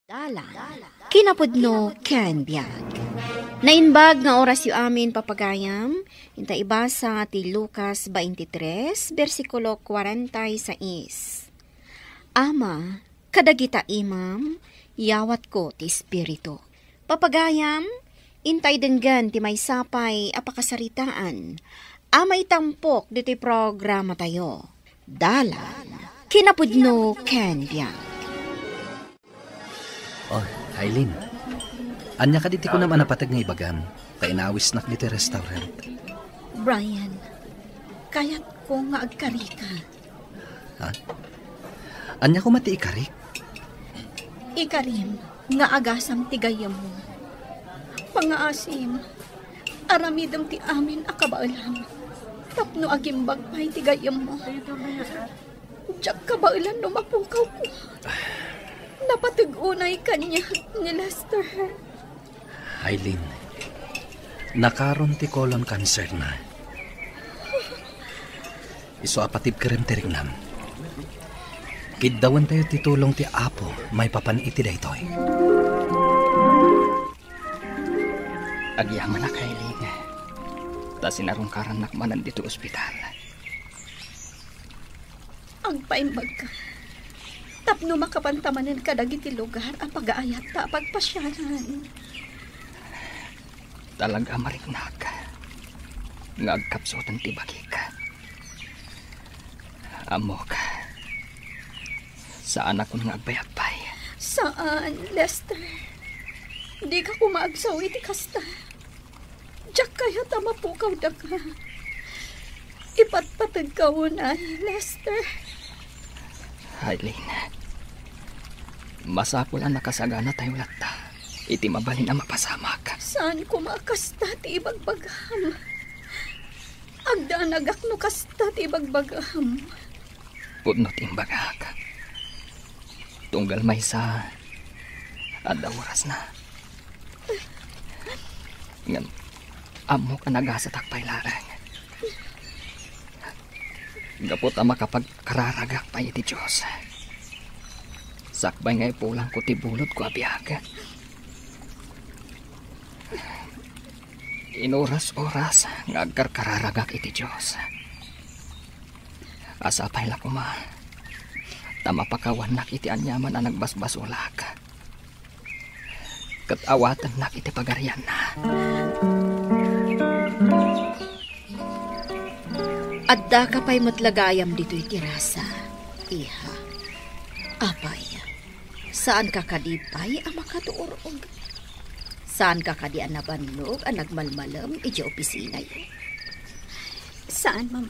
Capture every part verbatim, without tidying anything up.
Dalan. Kinapudno ken biag. Naimbag nga orasyo amin, papagayam, inta ibasa ti Lucas twenty-three, bersikulo forty-six. Ama, kadagita imam, yawatko ti Espiritu. Papagayam, intay denggen ti maysa pay a pakasaritaan a maitampok ditoy programatayo. Dalan. Kinapudno ken biag. Oh, Aileen. Ania kadi ti kunam a napateg nga ibagam? Ta inawisnak ditoy restaurant. Brian, kayatko nga agkarika. Ha? Ania koma ti ikarik? Ikarim nga agasam ti gayyemmo. Pangaasim, aramidem ti amin a kabaelam tapno agimbag pay ti gayyemmo. Diak kabaelan no mapukawko. Napateg unay kaniak ni Lester. Aileen, nakaron ti colon cancer na. Isu a patibkerem ti riknam. Kiddawentayo ti tulong ti Apo maipapan iti daytoy. Agyamanak, Aileen, ta sinarungkarannak manen ditoy ospital. Agpaimbagka tapno makapanta manen kadagiti lugar a pagaayatta a pagpasiaran. Talaga a mariknak nga agkapsuten ti bagik. Ammok, saanakon nga agbayag pay. Saan, Lester. Dika koma agsao iti kasta. Diak kayat a mapukaw daka. Ipatpategka unay, Lester. Aileen, masapul a nakasaganatayo latta iti mabalin a mapasamak. Saan koma a kasta ti ibagbagam. Agdanagak no kasta ti ibagbagam. Pudno ti imbagak. Tunggal maysa, adda orasna. Ngem, ammok a nagasatak pay laeng. Gapu ta makapagkararagak pay iti Dios, sakbay nga ipulangko ti bulodko a biag. Inoras-oras nga agkarkararagak iti Dios. Sapay la koma ta mapakawannak iti aniaman a nagbasbasolak ket awatennak iti pagarianna. Addaka pay met la gayam ditoy ti rasa, iha. Apay, saanka kadi pay a makatuor-og? Saanka kadi a nabannog a nagmalmalem idiay opisinayo? Saan, Mama.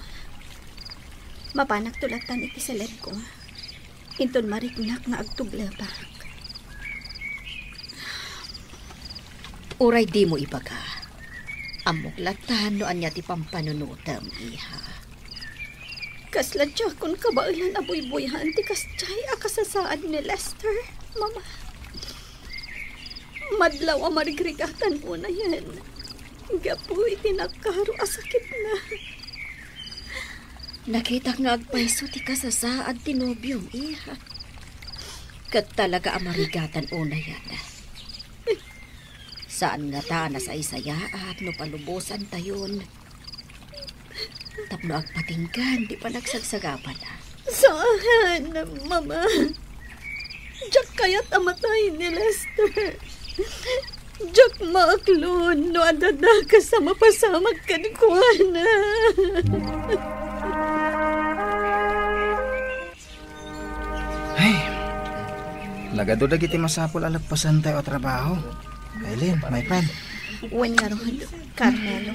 Mapanakto lattan iti selebko. Inton mariknak nga agtublebak. Uray dimo ibaga, ammok lattan no ania ti pampanunotem, iha. Kasla diakon kabaelan a buybuyan ti kasdiay a kasasaad ni Lester, Mama. Madlaw a marigrigatan unayen gapu iti nakaro a sakitna. Nakitak nga agpayso ti kasasaad ti nobiom, iha. Ket talaga a marigatan unayen. Saan ngata a nasaysayaat no palubosantayon tapno agpatinggan ti panagsagsagabana. Saan, Mama. Diak kayat a matay ni Lester. Diak maaklon no adda dakes a mapasamak kenkuana. Ay, nagadu dagiti masapul a leppasentayo a trabaho. Aileen, my friend. Wen ngarud, Carmelo.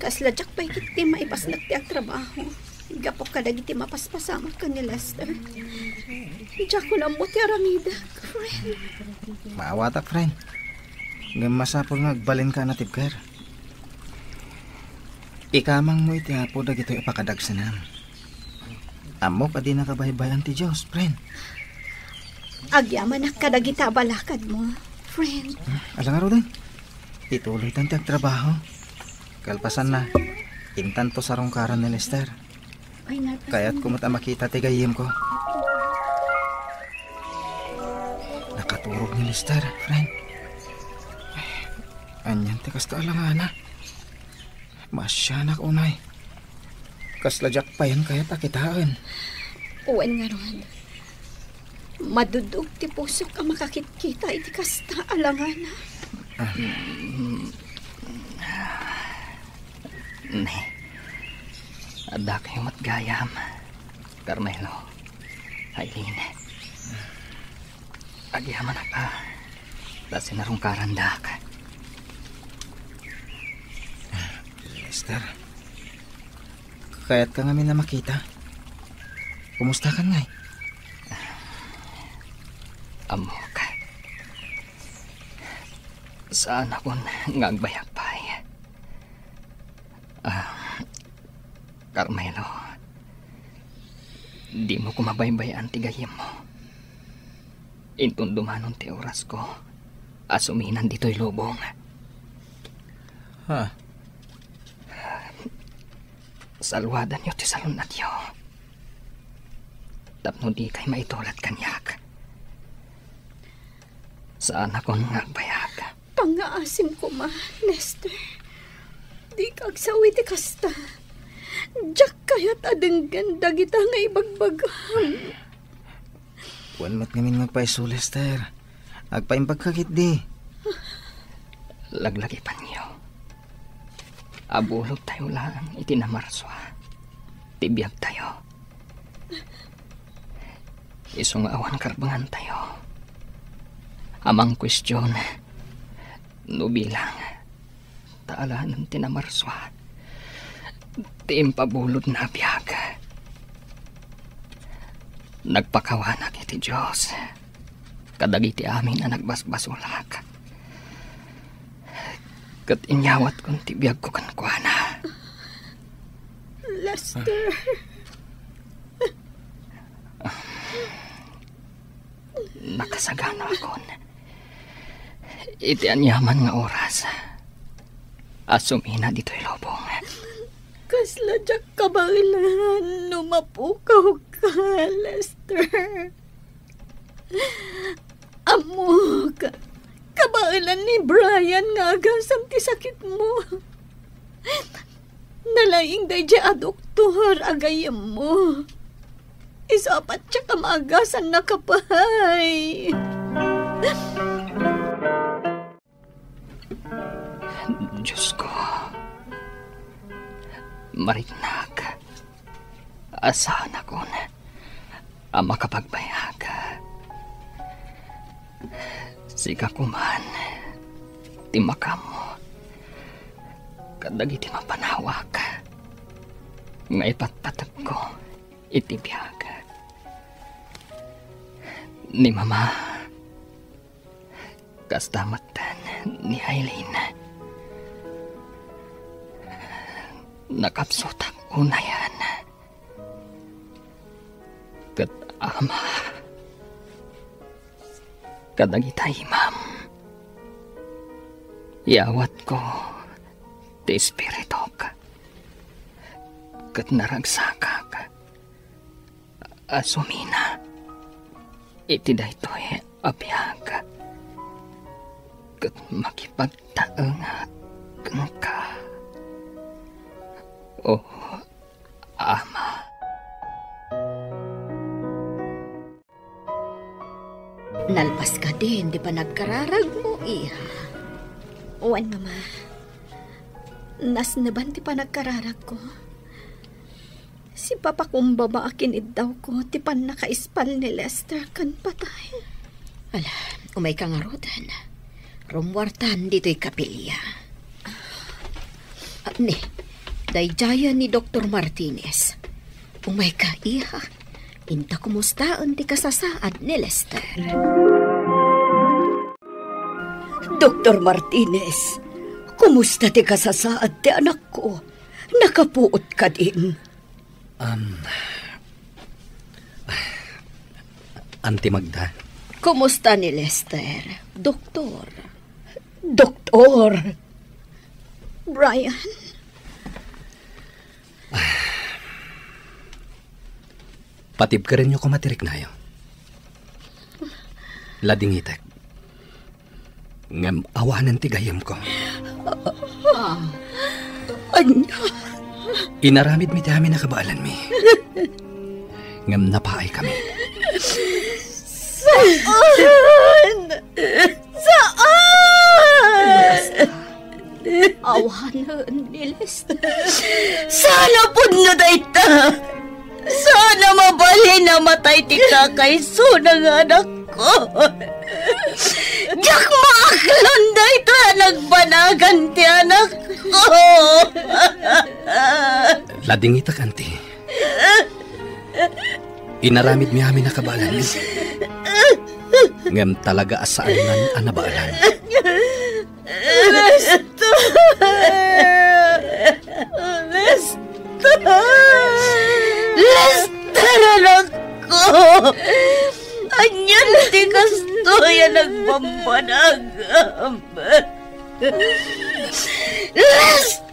Kasla diak pay ketdi maipasnek ti agtrabaho gapu kadagiti mapaspasamak ken ni Lester. Diakon ammo ti aramidek, friend. Maawatak, friend. Ngem masapul nga agbalinka a natibker. Ikamangmo iti Apo dagitoy a pakadagsenam. Ammok a dinaka baybay-an ti Dios, friend. Agyamanak kadagita a balakadmo, friend. Hmm, ala ngaruden. Ituloytan ti agtrabaho. Kalpasanna, intanto sarungkaran ni Lester. Ay, nagpas- Kayatko met a makita ti gayyemko. Nak, Turog ni Lester, friend. Anian ti kasta alangana? Maasianak unay. Kasla diak payen kayat a kitaen. Wen ngarud, madudog ti pusok a makakitkita iti kasta alangana. Ah. Ne, adda kayo met gayam, Carmelo, Aileen. Agyamanak a ta sinarungkarandak. Lester, kayatka ngamin a makita? Kumustakan ngay? Ammok. Saanakon nga agbayag pay. Ah, Carmelo, dimo koma baybay-an ti gayyemmo. Inton dumanon ti orasko a suminan ditoy lubong. Ha? Saluadanyo ti salun-atyo tapno dikay maitulad kaniak. Saanakon nga agbayag. Pangngaasim koma, Lester. Dika agsaw iti kasta. Diak kayat a denggen dagita nga ibagbagam. Wen met ngamin nga agpaiso, Lester. Agpaimbagka ketdi. Laglagipanyo. Abulodtayo laeng iti namarsua ti biagtayo. Isu nga awan karbengantayo a mangkuestion no bilang ta alaen ti namarsua ti impabulodna a biag. Nagpakawanak iti Dios kadagiti amin a nagbasbasolak. Ket inyawatkon ti biagko kenkuana. Lester. Nakasaganakon iti aniaman nga oras a sumina ditoy lubong. Kasla diak kabaelan no mapukawka, Lester. Ammok, kabaelan ni Brian nga agasam ti sakitmo. Nalaing daydiay a doktor a gayyemmo. Isu a patiek a maagasanna pay. Diosko, mariknak a saanakon a makapagbayag. Sika koman ti makaammo kadagiti mapanawak nga ipatpategko iti biag. Ni Mama, kasta metten ni Aileen. Nakapsutak unayen. Ket Ama, kadagita imam, iyawatko ti espirituk, ket naragsakak a sumina iti daytoy a biag ket makipagtaengat kenka, O Ama. Nalpas kadin ti panagkararagmo, iha? Wen, Mama. Nasneban ti panagkararagko. Sipapakumbaba a kiniddawko ti pannakaispal ni Lester ken patay. Ala, umayka ngaruden. Rummuartan ditoy kapilya. Ah, ni, daydiayen ni Doktor Martinez. Umayka, iha. Inta kumustaen ti kasasaad ni Lester. Doktor Martinez, kumusta ti kasasaad ti anakko? Nakapuot kadin? Am, Auntie Magda. Kumusta ni Lester, Doktor? Doktor! Brian? Patibkerenyo koma ti riknayo. Ladingitek. Ngem awanen ti gayyemko. Ah, ania? Inaramidmi ti amin a kabaelanmi. Ngem napaay kami. Saan? Saan? Awanen ni Lester. Saan a pudno dayta? Saan a mabalin a matay ti kakaisuna nga anakko? Diak maaklon dayta a nagbanagan ti anakko. Ladingitak, anti. Inaramidmi amin a kabaelanmi. Ngem talaga a saannan a nabaelan. Lester! Lester! Lester, anakko! Anian ti kastoy a nagbambanagam? Lester!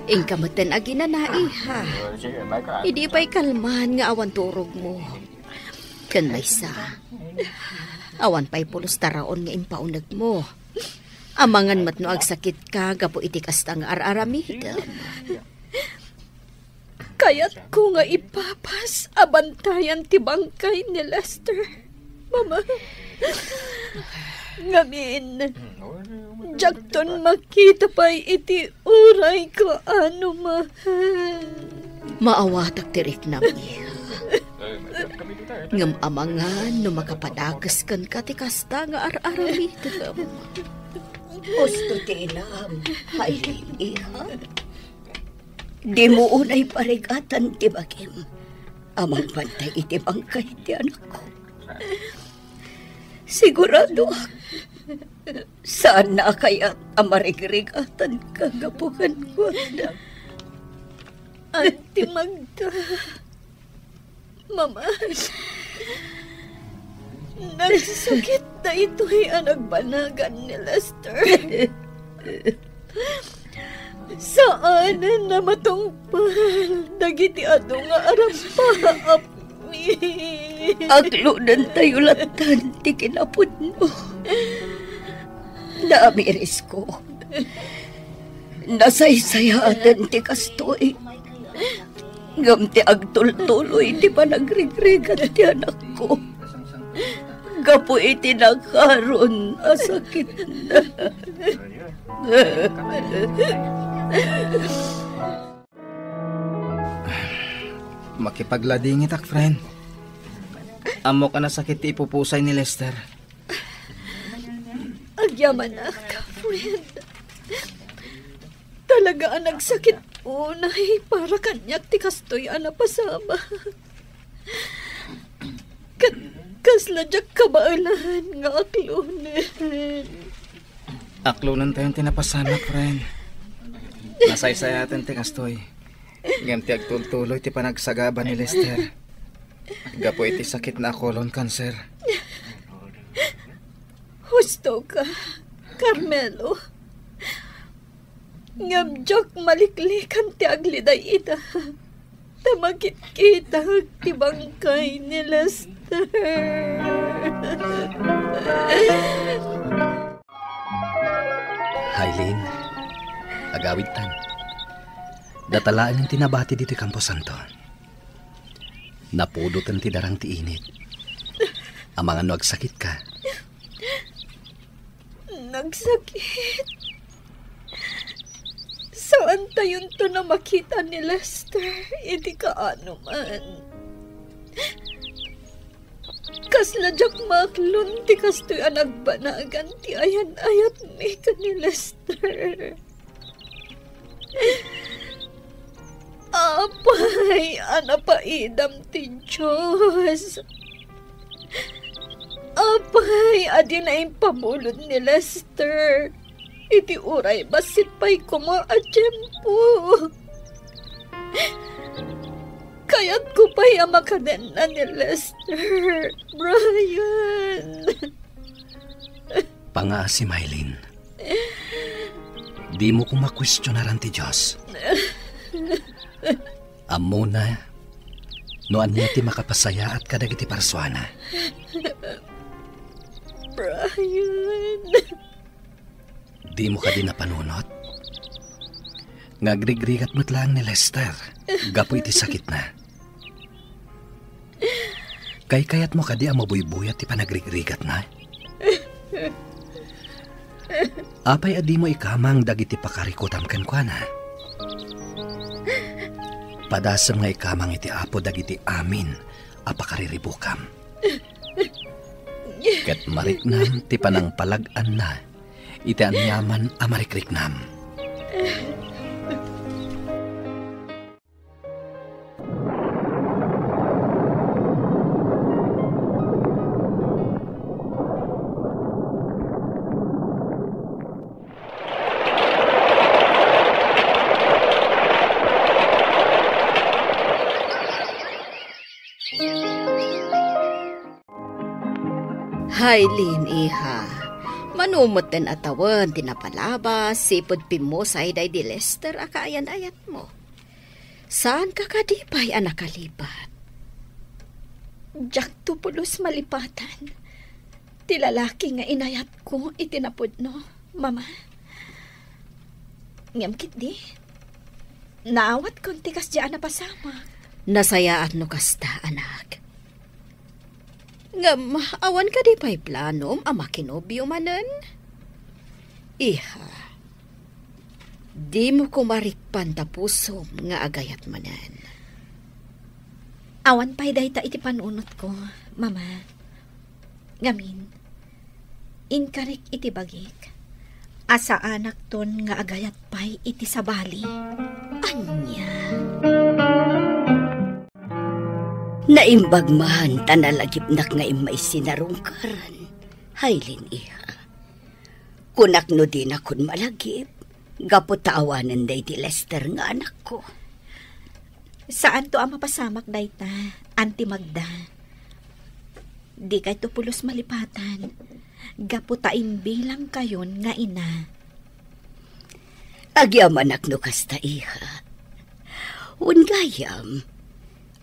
Inka metten aginana, iha. Idi pay kalman nga awan turogmo. Ken maysa, awan pay pulos taraon nga impaunegmo. Amangan met no agsakitka gapu iti kasta nga ar-aramidem. Kayatko nga ipapas a bantayan ti bangkay ni Lester. Mama. Ngamin, diakton makita pay iti uray kaano man. Maawatak ti riknam, iha. Ngem amangan no makapadakes kenka ti kasta nga ar-aramidem. Husto ti inam, Hailin, iha. Dimo unay parigatan ti bagim a mangbantay iti bangkay ti anakko. Siguradoak, saanna a kayat a marigrigatanka gapu kenkuana. Anti Magda. Mama, nagsakit daytoy a nagbanagan ni Lester. Saanen a matungpal dagiti adu nga arapaapmi. Aklonentayo lattan ti kinapudno. Naamirisko. Nasaysayaaten ti kastoy. Ngem ti agtultuloy ti panagrigrigat ti anakko. Gapu iti nakaron a sakitna. Makipagladingitak, friend. Ammok a nasakit ti ipupusay ni Lester. Agyamanak, friend. Talaga a nagsakit unay para kaniak ti kastoy a napasamak. Ket kasla diak kabaelan nga aklonen. Aklonentayon ti napasamak, friend. Nasaysayaaten ti kastoy. Ngem ti agtultuloy ti panagsagaba ni Lester gapu iti sakitna a colon cancer. Husto ka, Carmelo. Ngem diak maliklikan ti agliday ita. Ta makitkitak ti bangkay ni Lester. Hailin, agawidtan. Data laengen ti nabati ditoy kamposanto. Napudoten ti darang ti init. Amangan no agsakitka. Nagsakit. Saantayonton a makita ni Lester iti kaano man. Kasla diak maaklon ti kastoy a nagbanagan ti ayan-ayatmi ken ni Lester. Apay a napaidam ti Dios. Apay a dina impabulod ni Lester iti uray bassit pay koma a tiempo. Kayatko pay a makadenna ni Lester, Brian. Pangaasi, Maylin. Dimo koma kuestionaran ti Dios. Ammona no ania ti makapasayaat kadagiti parsuana. Brian. Dimo kadi napanunot nga agrigrigat met laeng ni Lester gapu iti sakitna? Kaykayatmo kadi a mabuybuyat ti panagrigrigatna? Apay a dimo ikamang dagiti pakarikutam kenkuana? Padasem nga ikamang iti Apo dagiti amin a pakariribukam. Ket mariknam ti panangpalag-anna iti aniaman a marikriknam. Hailin, iha. Mano metten a tawen ti napalabas, sipud pimmusay daydi Lester a kaayan-ayatmo. Saanka kadi pay a nakalipat? Diakto pulos malipatan ti lalaki nga inayatko iti napudno, Mama. Ngem ketdi, naawatkon ti kasdiay a napasamak. Nasayaat no kasta, anak. Ngem awan kadi pay planom a makinobio manen? Iha, dimo koma rikpan ta pusom nga agayat manen. Awan pay dayta iti panunotko, Mama. Ngamin, inkarik iti bagik a saanakton nga agayat pay iti sabali. Ania? Naimbag man ta nalagipnak nga immaysina rungkaren, Hailin, iha. Kunak no dinakon malagip, gapu ta awanen daydi Lester nga anakko. Saanto a mapasamak dayta, Auntie Magda. Dikayto pulos malipatan, gapu ta imbilangkayon nga ina. Agyamanak no kasta, iha. Wen gayam,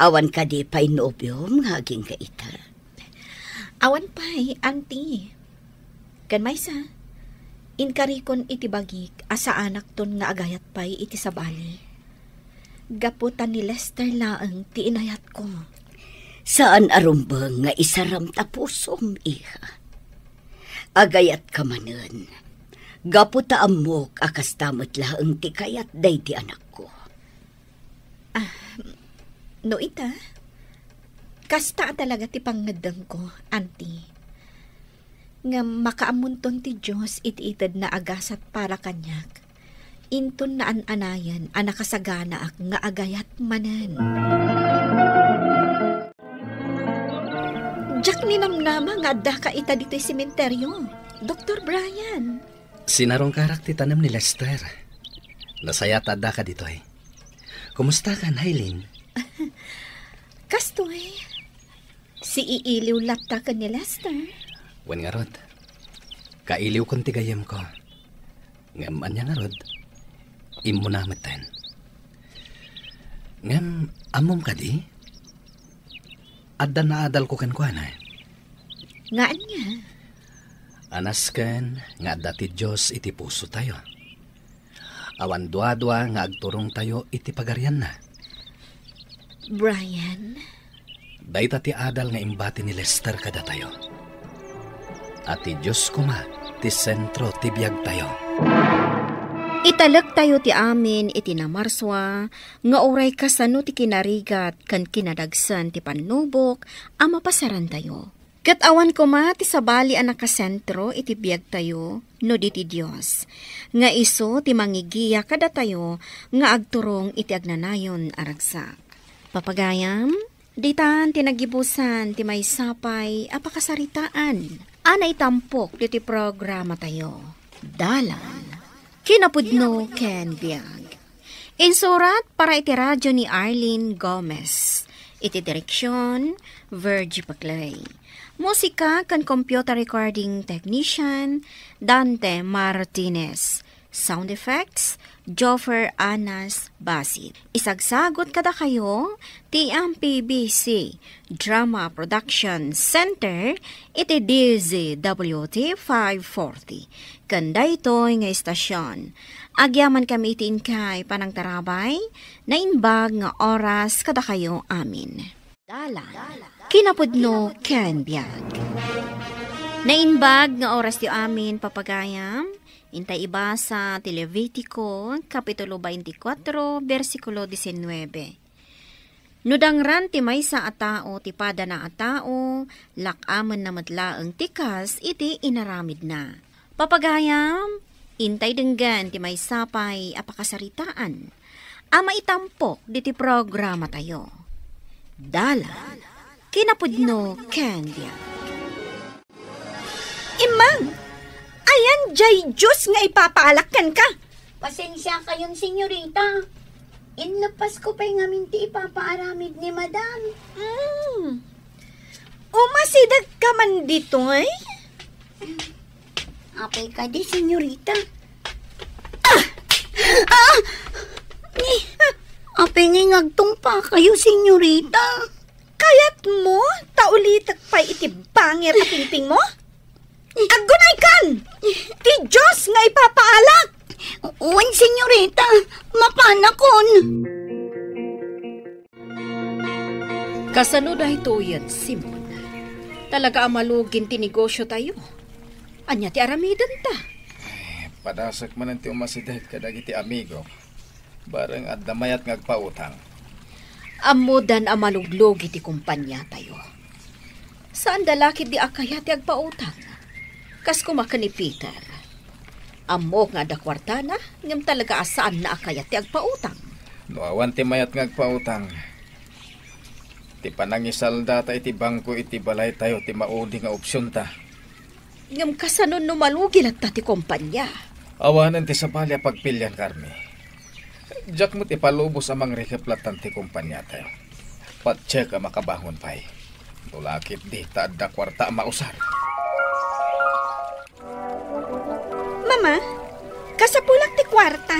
awan kadi pay nobiom nga agingga ita? Awan pay, Auntie. Ken maysa, inkarikon iti bagik a saanakton nga agayat pay iti sabali. Gapu ta ni Lester laeng ti inayatko. Saan a rumbeng nga isaram ta pusom, iha. Agayatka manen, gapu ta ammok a kasta met laeng ti kayat daydi anakko. Ah, no ita, kasta a talaga ti pangngeddengko, Auntie. Ngem makaammonton ti Dios iti itedna a gasat para kaniak. Inton naan-anayen a nakasaganaak nga agayat manen. Diak ninamnama nga addaka ita ditoy sementeryo, Doktor Brian. Sinarungkarak ti tanem ni Lester. Nasayaat ta addaka ditoy. Kumustakan, Hailin? Kastoy, siiiliw latta ken ni Lester. Wen ngarud, kailiwkon ti gayyemko. Ngem ania ngarud, immuna metten. Ngem ammom kadi? Adda naadalko kenkuana. Nga ania? Anasken nga adda ti Dios iti pusotayo. Awan duadua nga agturongtayo iti pagarianna. Brian? Dayta ti adal nga imbati ni Lester kadatayo. A ti Dios koma ti sentro ti biagtayo. Italektayo ti amin iti namarsua nga uray kasano ti kinarigat ken kinadagsen ti pannubok a mapasarantayo. Ket awan koma ti sabali a nakasentro iti biagtayo no di ti Dios, nga isu ti mangigiya kadatayo nga agturong iti agnanayon a ragsak. Papagayam, ditan ti nagibusan ti maysa pay a pakasaritaan a naitampok ditoy programatayo. Dalan, kinapudno ken biag. Insurat para iti radyo ni Arlene Gomez. Iti direksyon, Virgie Paclay. Musika ken computer recording technician, Dante Martinez. Sound effects, Joffer Anas Basit. Isagsagut kadakayo ti M P B C Drama Production Center iti D Z W T five forty. Ken daytoy nga istasyon, agyamankami iti inkay panangtarabay, naimbag nga oras kadakayo amin. Dalan, kinapudno ken biag. Naimbag nga oras ti amin, papagayam. Intay ibasa ti Levitico, Kapitulo twenty-four, bersikulo diecinueve. No dangran ti maysa a tao ti padana a tao, lak-amenna met laeng ti kas iti inaramidna. Papagayam, intay denggen ti maysa pay a pakasaritaan a maitampok diti programatayo. Dalan, kinapudno ken biag. Immang, ayan jay juice nga ipapaalak kenka? Pasensia kayon, senyorita. Inlepas ko pay ngamin ti ipapaaramid ni Madam. Mm. Umasideg ka man ditoy? Apay kadi, senyorita? Ah! Ah! Ni, apay ngay nga agtungpa kayo, senyorita? Kayatmo ta ulitek pay iti bangir a pingpingmo? Aggunaykan! Ti Dios nga ipapaalak! Wen, senyorita, mapanakon. Kasano daytoyen, Simon? Talaga a malugin ti negosiotayo. Ania ti aramidenta? Padasek manen ti umasideg kadagiti amigo. Bareng adda mayat nga agpautang. Ammodan a maluglugi ti kompaniatayo. Saanda la ketdi a kayat ti agpautang. Kas koma ken ni Peter. Ammok nga adda kuartana, ngem talaga a saanna a kayat ti agpautang. No awan ti mayat nga agpautang, ti panangisaldata iti bangko iti balaytayo ti maudi nga opsionta. Ngem kasano no malugi latta ti kompania? Awanen ti sabali a pagpilian, Carmi. Diak met ipalubos a mangrikep latta ti kompaniatayo. Patiek a makabangon pay. No la ketdi ta adda kuarta a mausar. Mama, kasapulak ti kuarta.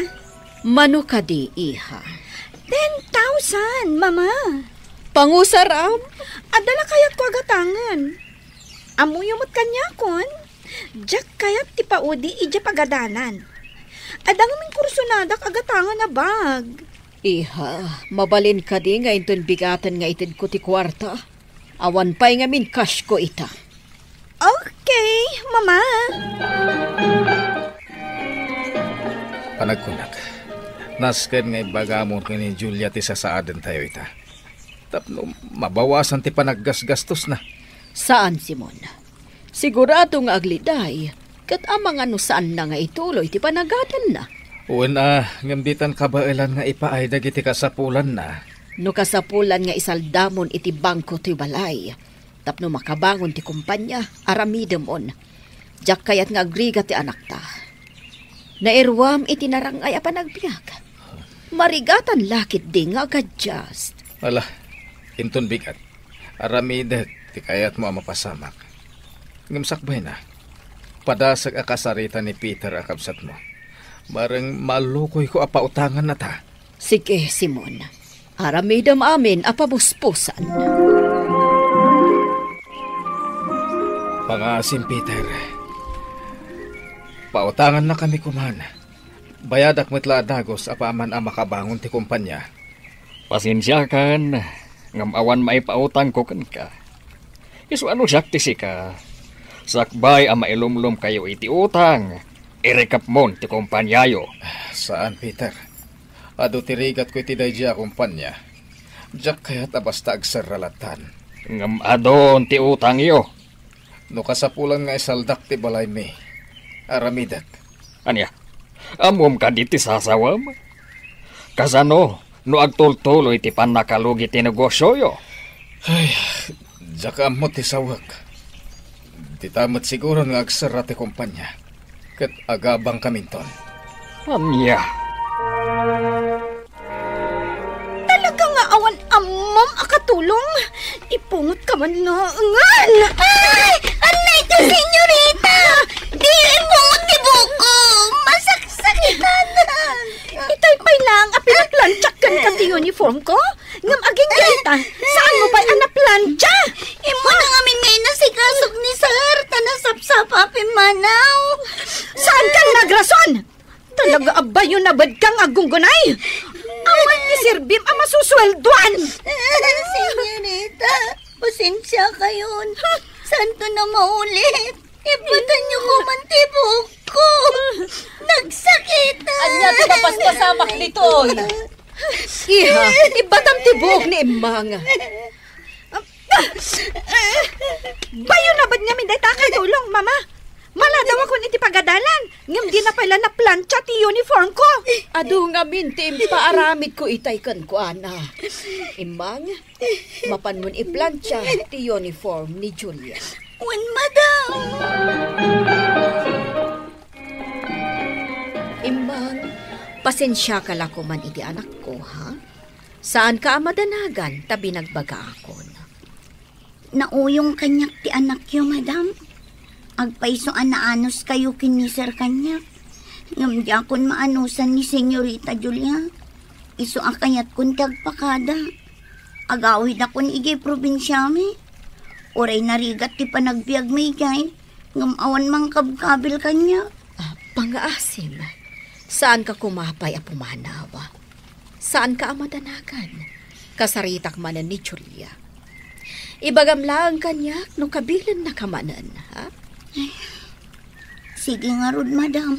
Mano kadi, iha? Ten thousand, Mama. Pangusaram? Adda la kayatko a gatangen. Ammoyo met kaniakon, diak kayat ti paudi idiay pagadanan. Adda ngamin kursonadak a gatangen a bag. Iha, mabalin kadi nga inton bigaten nga itedko ti kuarta? Awan pay ngamin cashko ita. Okay, Mama. Panagkunak, nasken nga ibagam ken ni Julia ti sasaadentayo ita. Tapno mabawasan ti panaggasgastosna. Saan, Simon. Sigurado nga agliday, ket amangan no saanna nga ituloy ti panagadanna. Wen a, ngem ditan kabaelan nga ipaay dagiti kasapulanna. No kasapulan nga isaldamon iti bangko ti balay, tapno makabangon ti kompania, aramidemon. Diak kayat nga agrigat ti anakta. Nairuam iti narang-ay a panagbiag. Marigatan la ketdi nga agadjust. Ala, inton bigat, aramidek ti kayatmo a mapasamak. Ngem sakbayna, padasek a kasarita ni Peter a kabsatmo. Bareng malukoyko a pautangannata. Sige, Simon. Aramidem amin a pabusbusan. Pangaasim, Peter. Pautangannakami koman. Bayadak met la a dagus apaman a makabangon ti kompania. Pasensiakan, ngem awan maipautangko kenka. Isu a no siak ti sika, sakbay a mailumlomkayo iti utang, irikepmon ti kompaniayo. Saan, Peter. Adu ti rigatko iti daydiay a kompania. Diak kayat a basta agserra lattan. Ngem adun ti utangyo. No kasapulan nga isaldak ti balaymi, aramidek. Ania? Ammom kadi ti sasawem? Kasano no agtultuloy ti pannakalugi ti negosioyo? Ay, diak ammo ti sawek. Dita met siguron nga agserra ti kompania, ket agabangkaminton. Ania? Talaga nga awan ammom a katulong? Ipungot ka man nga ngan! Ay! Anay ti senyorita! Di ipungot ti buko! Masaksak! Itay pay lang a pinaplantsak kenka ti uniform ko? Ngem agingga ita, saan mo pay a naplantsa? Immuna ngamin nga inasikasok ni Sir, ta nasapsapa a pimmanaw. Saan ka nagrason? Talaga a bayo na bed kang agunggunay? Awan ti serbim a masusueldoan. Senyorita, pasensya kayon. Santo na maulit. Ipatanyo ko man ti buhok ko. Nagsakit. Ania ti napaspasamak ditoy? Iha, ibatam ti buhok ni Immang. Bayo na bed ngamin dayta a katulong, Mama. Maladawakon iti pagadalan, ngem di na pay la naplantsa ti uniform ko. Adu ngamin ti impaaramid ko itay kenkuana. Immang, mapanmon iplantsa ti uniform ni Julia. Wen, madam. Immang, pasensiaka la koman iti anakko, ha? Saanka a madanagan ta binagbagaakon. Nauyong kaniak ti anakyo, madam. Agpayso a naanuskayo ken ni Sir kaniak. Ngem diakon maanusan ni Senyorita Julia. Isu a kayatkon ti agpakada. Agawidakon idiay probinsiami. Uray narigat ti panagbiagmi idiay, ngem awan mangkabkabil kaniak. Ah, pangngaasim, saanka koma pay a pumanaw. Saanka a madanagan. Kasaritak manen ni Julia. Ibagam laeng kaniak no kabilennaka manen, ha? Sige ngarud, madam.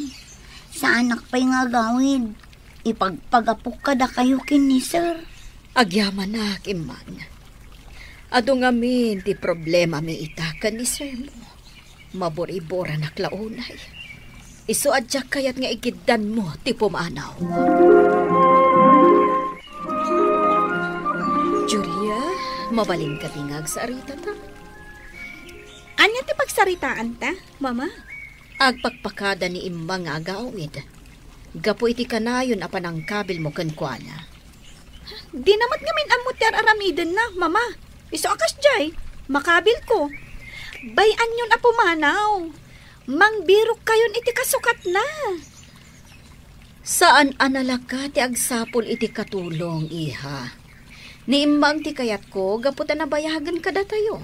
Saanak pay nga agawid. Ipagpagapok kadakayo ken ni Sir. Agyamanak, Immang. Adu ngamin ti problemami ita ken ni Sir mo. Maburiboranak la unay. Isu a diak kayat nga igiddanmo ti pumanaw. Julia, mabalin kadi nga agsaritata? Ania ti pagsaritaanta, Mama? Agpakpakada ni Immang nga agawid gapu iti kanayon a panangkabilmo kenkuana. Dina met ngamin ammo ti ar-aramidenna, Mama. Isu a kasdiay, makabilko. Bay-anyon a pumanaw. Mangbirokkayon iti kasukatna. Saan a nalaka ti agsapul iti katulong, iha. Ni Immang ti kayatko gapu ta nabayagen kadatayo.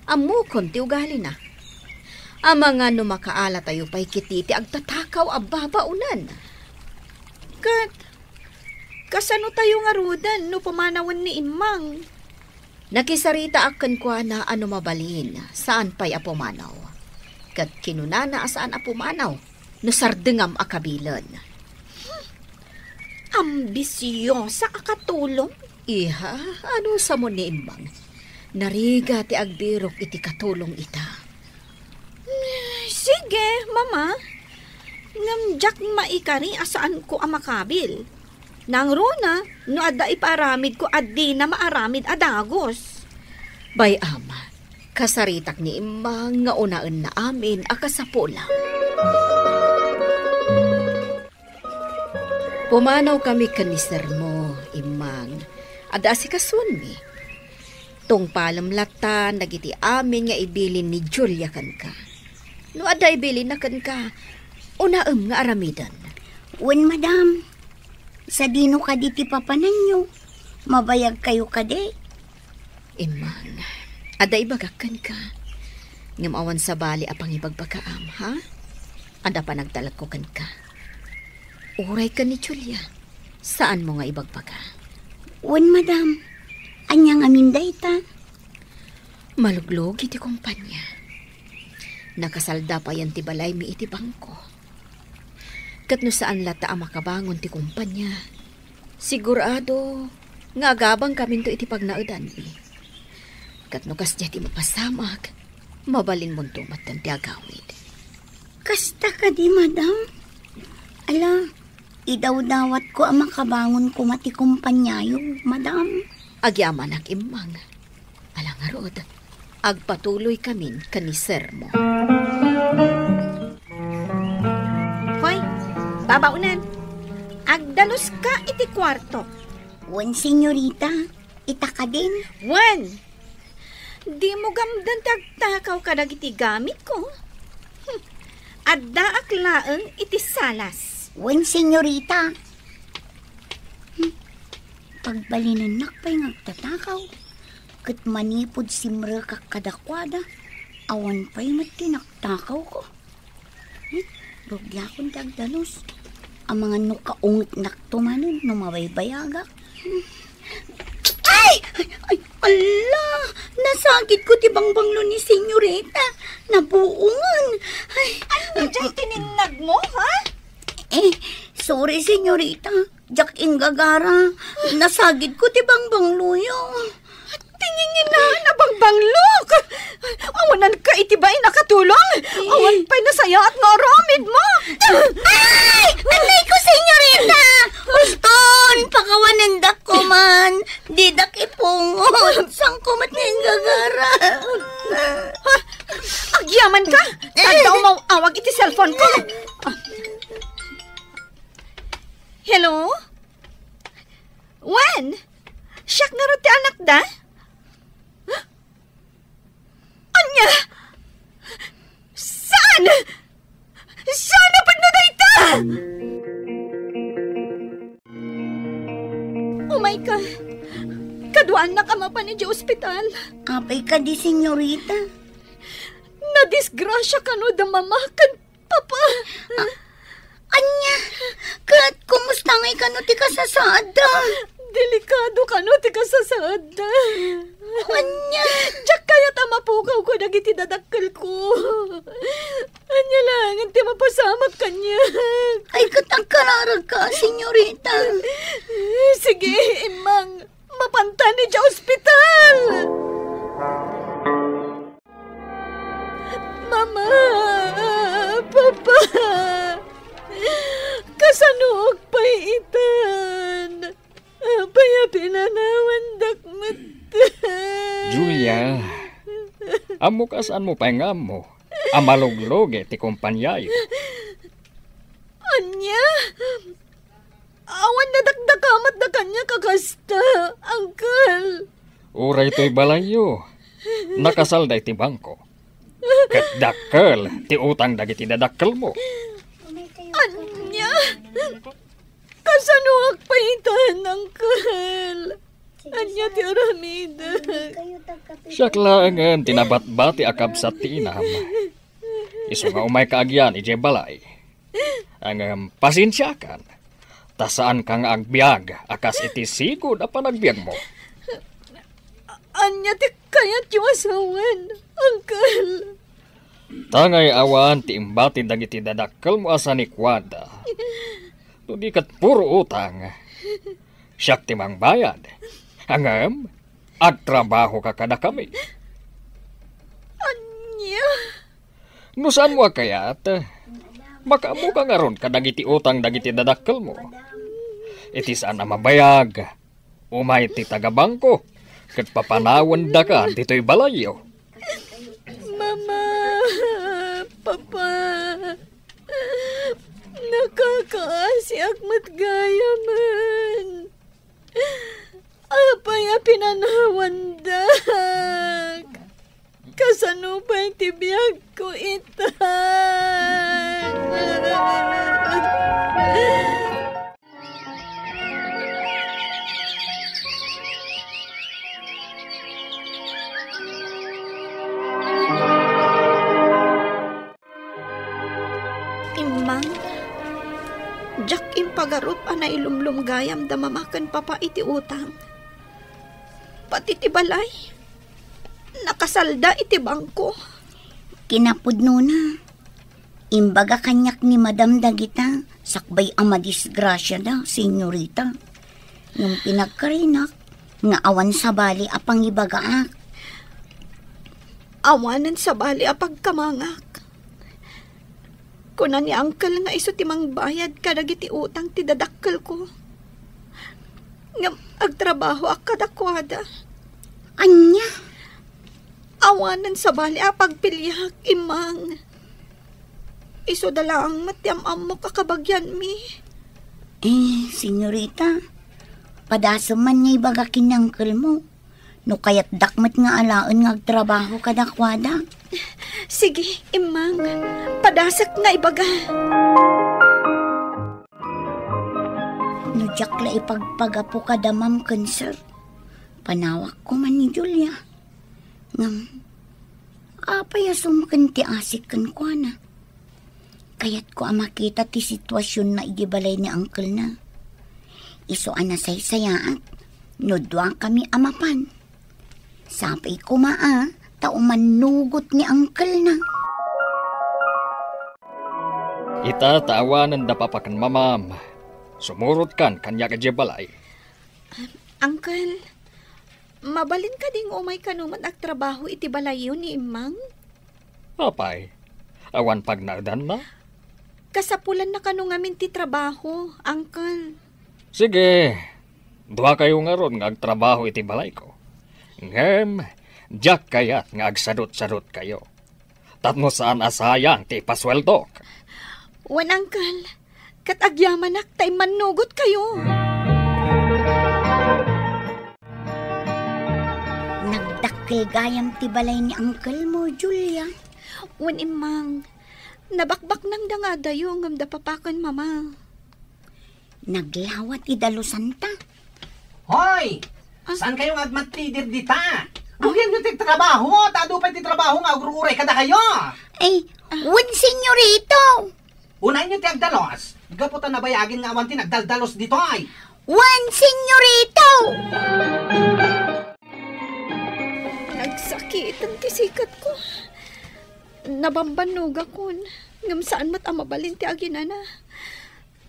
Ammokon ti ugalina. Amangan no makaalatayo pay ketdi ti agtatakaw a babaonan. Ket kasanotayo ngaruden no pumanawen ni Immang? Nakisaritaak kenkuana a no mabalin, saan pay a pumanaw. Ket kinunana a saan a pumanaw no sardengam a kabilen. Ambisiosa a katulong? Iha, anusam ni Immang? Narigat ti agbirok iti katulong ita. Sige, Mama. Ngem diak maikari a saanko a makabil. Nangruna, no adda ipaaramidko a dina maaramid a dagus. Bay-am, kasaritak ni Immang nga unaenna amin a kasapulam. Pumanawkami ken ni Sir mo, Immang. Adda asikasuenmi. Tungpalem latta dagiti amin nga ibilin ni Julia kenka. No adda ibilinna kenka, unaem nga aramiden. Wen, madam. Sadino kadi ti papananyo? Mabayagkayo kadi? Immang, adda ibagak kenka. Ngem awan sabali a pangibagbagaam, ha? Adda panagtalekko kenka. Uray ken ni Julia, saanmo nga ibagbaga. Wen, madam. Ania ngamin dayta? Maluglugi ti kumpania. Nakasalda payen ti balaymi iti bangko. Ket no saan latta a makabangon ti kumpania, sigurado nga agabangkaminto iti pagnaedanmi. Ket no kasdiay ti mapasamak, mabalinmonto metten ti agawid. Kasta kadi, madam? Ala, idawdawatko a makabangon koma ti kumpaniayo, madam. Agyamanak, Immang. Ala ngarud, agpatuloykamin ken ni Sir mo. Hoy, babaonan. Agdaluska iti kuarto. Wen, senyorita. Ita kadin? Wen, dimo gamden ti agtakaw kadagiti gamitko. Hmm. Addaak laeng iti salas. Wen, senyorita. Hmm. Pagbalinennak pay nga agtatakaw. Ket manipud simrekak kadakuada, awan pay met ti naktakawko. Hmm? Rugiakon ti agdalus. Amangan no kaungetnakto manen no mabaybayagak. Ay! Ay! Ay! Ala! Nasagidko ti bangbanglo ni senyorita. Nabuongen. Ay! Ania diay tininnagmo, ha? Eh, sorry, senyorita. Diak inggagara. Nasagidko ti bangbangloyo. Tinginginaan a bangbanglok! Awananka iti bain a katulong! Awan pay nasayaat nga aramidmo! Ay! Anayko, senyorita! Uston! Pakawanendak koman! Didak ipungot! Sangko met nga inggagara! Ha? Agyamanka! Tadda umaw-awag iti cellphone ko! Hello? Wen? Siak ngarud ti anakda? Ania? Saan? Saan a pudno dayta? Umayka. Kaduaannak a mapan idiay ospital. Apay kadi, senyorita? Nadisgrasia kano da mama ken Papa! A-, ania? Ket kumusta ngay kano ti kasasaadda? Delikado kano ti kasasaadda. Ania? Diak kayat a mapukawko dagiti dadakkelko. Ania laengen ti mapasamak kaniak? Ay, ket agkararagka, senyorita. Sige, immang. Mapantan idiay ospital! Mama! Papa! Kasanoak pay itan? Apay a pinanawandak met? Julia, ammok a saanmo pay nga ammo a maluglugi ti kompaniayo. Ania? Awan nadakdakamatda kaniak a kasta, Uncle. Uray toy balayyo, nakasalda iti bangko. Ket dakkel ti utang dagiti dadakkelmo. Ania? Kasanoak pay itan, Uncle? Ania ti aramidek? Siak laengen ti nabatbati a kabsat ti inam. Isu nga umayka agian idiay balay. Ngem pasensiakan, ta saanka nga agbiag a kas iti sigud a panagbiagmo. Ania ti kayatyo a sawen, Uncle? Ta ngay awan ti imbati dagiti dadakkelmo a sanikuada. No di ket puro utang, siak ti mangbayad. Ngem, agtrabahoka kadakami. Ania? No saanmo a kayat, makaammoka ngarud kadagiti utang dagiti dadakkelmo. Iti saan a mabayag, umay ti taga-bangko ket papanawendaka ditoy balayyo. Mama, Papa, nakakaasiak met gayamen. Apay a pinanawandak? Kasano pay ti biagko ita? Immang, diak impagarup a nailumlum gayam da mama ken papa iti utang. Pati ti balay, nakasalda iti bangko. Kinapudnona, imbaga kaniak ni Madam dagita sakbay a madisgrasiada, senyorita. Ngem pinagkarinak nga awan sabali a pangibagaak. Awanen sabali a pagkamangak. Kuna ni Uncle nga isu ti mangbayad kadagiti utang ti dadakkelko. Ngem agtrabahoak kadakuada. Ania? Awanen sabali a pagpiliak, Immang. Isuda laeng met ti am-ammok a kabagianmi. Eh, senyorita, padasem man nga ibaga ken ni Uncle mo. No kayatdak met nga alaen nga agtrabaho kadakuada. Sige, Immang. Padasek nga ibaga. Diak la ipagpagapu kada ma'am ken sir. Panawakko man ni Julia. Ngem, apay a sumken ti asik kenkuana? Kayatko a makita ti situasionna idiay balay ni uncle-na. Isu a nasaysayaat no duakami a mapan. Sapay koma a ta umannugot ni uncle-na. Ita ta awanen da papa ken mamam. Sumurotkan kaniak idiay balay. Uncle, mabalin kadi nga umay kano met agtrabaho iti balayyo ni Immang? Apay, awan pagnaedanna? Kasapulanna kano ngamin ti trabaho, Uncle. Sige, duakayo ngarud nga agtrabaho iti balayko. Ngem, diak kayat nga agsadutsadutkayo. Tapno saan a sayang ti ipasueldok. Wen, Uncle, ket agyamanak ta immannugotkayo. Nagdakkel gayam ti balay ni uncle-mo, Julia. Wen, Immang, nabakbaknangda nga adayo ngem da papa ken mama. Naglawa ti dalusanta. Hoy! Ah? Saan kayo nga agmatidir dita? Ah? Rugianyo ti trabaho, ta adu pay ti trabaho nga agur-uray kadakayo. Ay, ah, wen, senyorito. Unayenyo ti agdalos. Gapu ta nabayagen nga awan ti nagdaldalos ditoy. Wen, senyorito. Nagsakiten ti sikatko. Nabambannogakon, ngem saan met a mabalin ti aginana.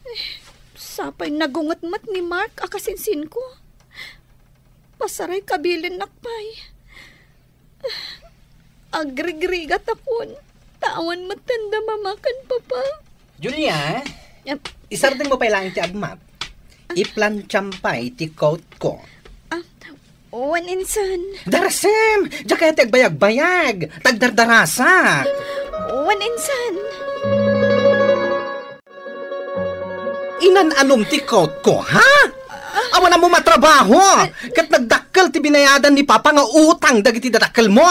Eh, sapay nagunget met ni Mark a kasinsinko. Pasaray kabilinnak pay. Agrigrigatakon, ta awan metten da mama ken papa. Julia, em, isardengmo pay laeng ti agmat. Iplantsaam pay ti coat ko. Ah, wen insan. Darasem! Diak kayat ti agbayagbayag. Tagdardarasak. Wen insan. Inan-anom ti coat ko, ha? Awan ammo matrabaho. Ket nagdakkel ti binayadan ni Papa nga utang dagiti dadakkelmo.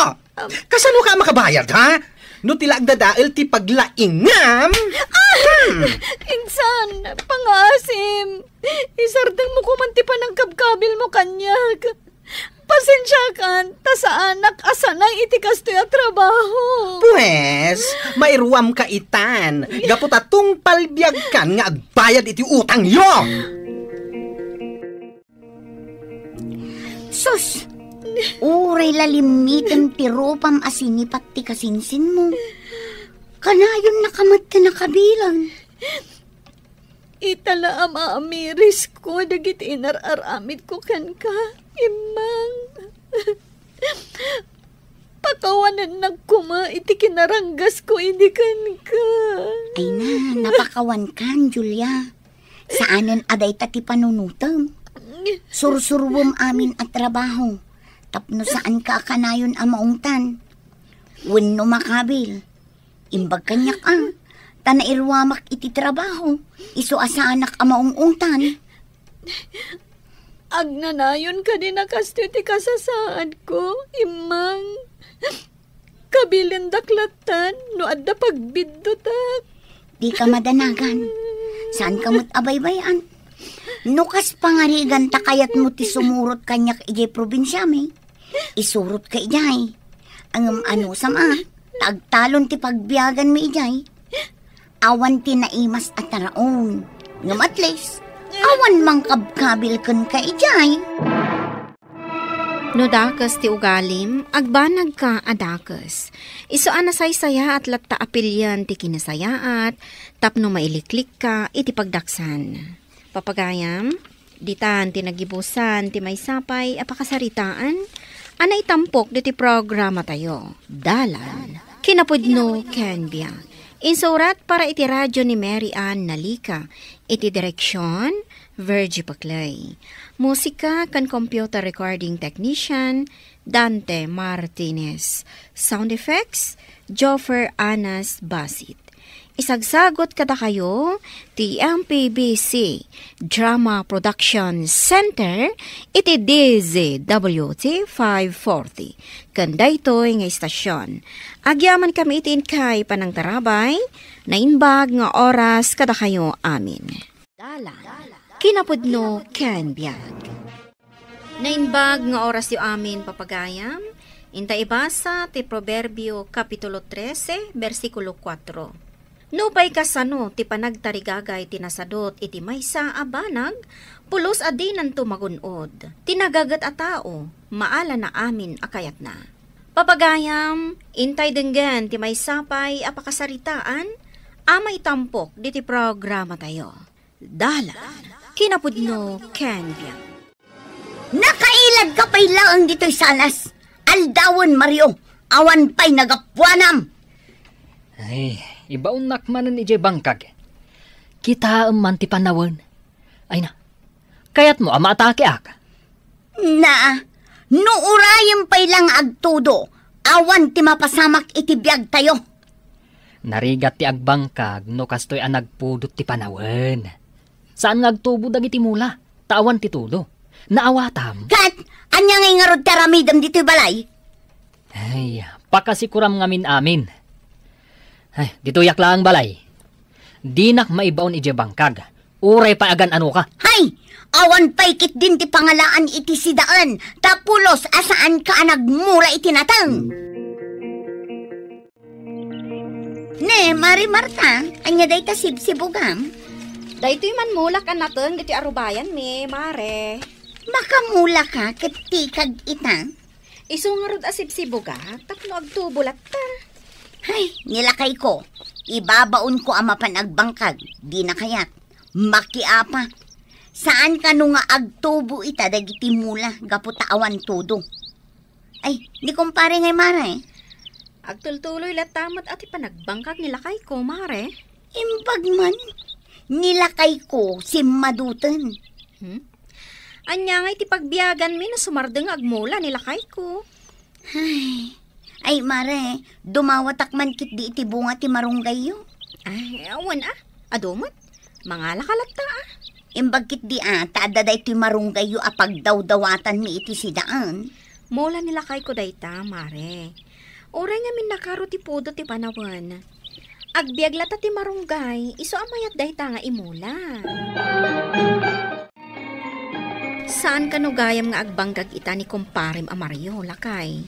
Kasano ka makabayad, ha? No ti la agdadael ti paglaingam? Ah! Hmm. Insan, pangaasim. Isardengmo koman ti panangkabkabilmo kaniak. Pasensiakan, ta saanak a sanay iti kastoy a trabaho. Pues, mairuam ka itan, gapu ta tungpal biagkan nga agbayad iti utangyo. Sus! Uray la limmitem ti rupam a sinipat ti kasinsinmo. Kanayon nakamet ti nakabilan. Ita la a maamirisko dagiti inar-aramidko kenka, Immang. Pakawanennak koma iti kinaranggasko idi kenka. Ay na, napakawankan, Julia. Saanen a dayta ti panunotem. Sursuruem amin a trabaho, tapno saanka a kanayon a maungtan. Wenno makabil, imbag kaniak a, ta nairuamak iti trabaho, isu a saanak a maung-ungtan. Agnanayon kadi a kastoy ti kasasaadko, Immang? Kabilindak lattan no adda pagbiddutak. Dika madanagan. Saanka met a baybay-an. No kas pangarigan ta kayatmo ti sumurot kaniak idiay probinsiami, isurotka idiay. Ngem anusam a, ta agtalon ti pagbiaganmi idiay. Awan ti naimas a taraon. Ngem at least, awan mangkabkabil kenka idiay. No dakes ti ugalim, agbanagka a dakes. Isu a nasaysayaat latta a pilian ti kinasayaat tapno mailiklikka iti pagdaksan. Papagayam, ditan ti nagibusan ti maysa pay a pakasaritaan a naitampok diti programatayo, Dalan, Kinapudno ken Biag. Insurat para iti radio ni Mary Ann Nalica. Iti direksion, Virgie Paclay. Musika ken computer recording technician, Dante Martinez. Sound effects, Joffer Anas Basit. Isagsagut kadakayo ti M P B C Drama Production Center iti D Z W T five forty. Ken daytoy nga istasyon, agyamankami iti inkay panangtarabay, naimbag nga oras kadakayo amin. Dalan. Kinapudno ken biag. Naimbag nga orasyo amin, papagayam. Inta ibasa ti Proverbio, Kapitulo trese, bersikulo kuatro. Nupay kasano ti panagtarigagay ti nasadut iti maysa a banag, pulos a dinanto magun-od. Ti nagaget a tao, maalana amin a kayatna. Papagayam, intay denggen ti maysa pay a pakasaritaan a maitampok diti programatayo. Dalan, kinapudno, ken biag. Nakailadka pay laeng ditoy salas. Aldawen, Mario, awan pay nagapuanam. Ay, ibaonnak manen idiay bangkag. Kitaem man ti panawen. Ay na, kayatmo a maatakeak? Na, no urayem pay la nga agtudo, awan ti mapasamak iti biagtayo. Narigat ti agbangkag no kastoy a nagpudot ti panawen. Saan nga agtubo dagiti mula, ta awan ti tudo. Naawatam. Ket, ania ngay ngarud ti aramidem ditoy balay? Ay, pakasikuram ngamin amin. Ay, ditoyak laeng balay. Dinak maibaon idiay bangkag. Uray pay agan-anoka. Hay! Awan pay ketdin ti pangalaan iti sidaen, ta pulos a saanka a nagmula iti nateng. Ne, Mari Marta, ania dayta sibsibugam? Daytoy man mulak a nateng ditoy arubayanmi, Mare. Makamulaka ket tikag ita? Isu ngarud a sibsibugak tapno agtubo latta. Hay, ni lakayko, ibabaonko a mapan agbangkag, dina kayat. Makiapa. Saan kano nga agtubo ita dagiti mula gapu ta awan tudo. Ay, ni kumpare ngay, Mare. Agtultuloy latta met a ti panagbangkag ni lakayko, Mare. Imbag man, ni lakayko, simmaduten. Hmm? Ania ngay ti pagbiaganmi no sumardeng nga agmula ni lakayko? Ay, ay, Mare, dumawatak man ketdi iti bunga ti marunggayyo. Ay, awan a. Adu met. Mangalaka latta a. Imbag ketdi a, ta adda daytoy marunggayyo a pagdawdawatanmi iti sidaen. Mula ni lakayko dayta, Mare. Uray ngamin nakaro ti pudot ti panawen. Agbiag latta ti marunggay, isu a mayat dayta nga imula. Saan kano gayam nga agbangkag ita ni kumparem a Mario, lakay?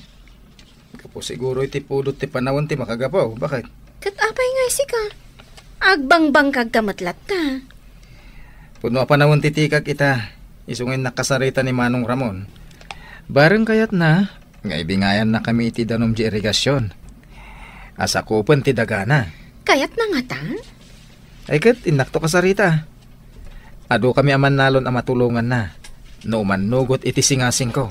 Gapu siguro iti pudot ti panawen ti makagapu, baket? Ket apay nga sika? Agbangbangkagka met latta. Pudno a panawen ti tikak ita, isu nga innak kasarita ni Manong Ramon. Bareng kayatna nga ibingayannakami iti danum ti irigasion a sakupen ti dagana. Kayatna ngata? Ay ket, innakto kasarita. Adukami a mannalon a matulonganna no umannugot iti singasingko.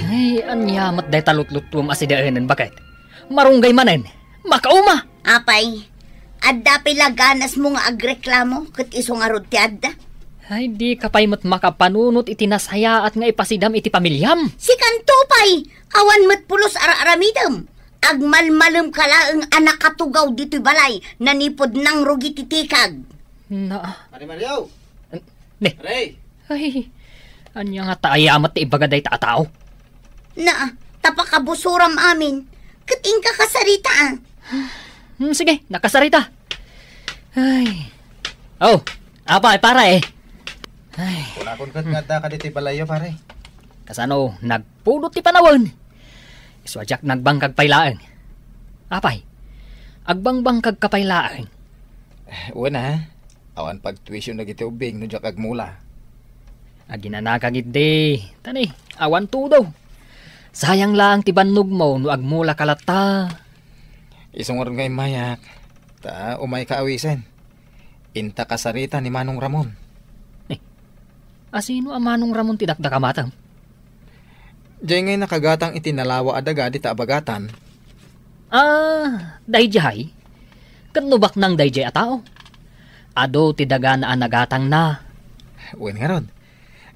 Ay, ania met dayta lutluttuem a sidaenen, baket? Marunggay manen. Makauma! Apay, adda pay la ganasmo nga agreklamo ket isu ngarud ti adda? Ay, dika pay met makapanunot iti nasayaat nga ipasidam iti pamiliam. Sikanto pay, awan met pulos ar-aramidem. Agmalmalemka laeng a nakatugaw ditoy balay, nanipud nangrugi ti tikag. Na. Pare Mario! Ne. Pare! Ay, ania ngata aya met ti ibaga dayta a tao? Na, ta pakabusuram amin. Ket inka kasarita, a. Hmm, sige, nakasarita. Ay. Oh, apay, pare. Ay. Kunakon ket nga adda ka ditoy balayyo, pare. Kasano, nagpudot ti panawen? Isu a diak nagbangkag pay laeng. Apay, agbangbangkagka pay laeng? Eh, wen a, awan pagtuision dagiti ubbing no diak agmula. Aginanaka ketdi, ta ni, awan tudo. Sayang laeng ti bannogmo no agmulaka latta. Isu ngarud nga immayak, ta umayka awisen. Inta kasarita ni Manong Ramon. Eh, asino a Manong Ramon ti dakdakamatem? Diay ngay nakagatang iti nalawa a daga dita a bagatan. Ah, daydiay? Ket no baknang daydiay a tao? Adu ti dagana a nagatangna. Wen ngarud,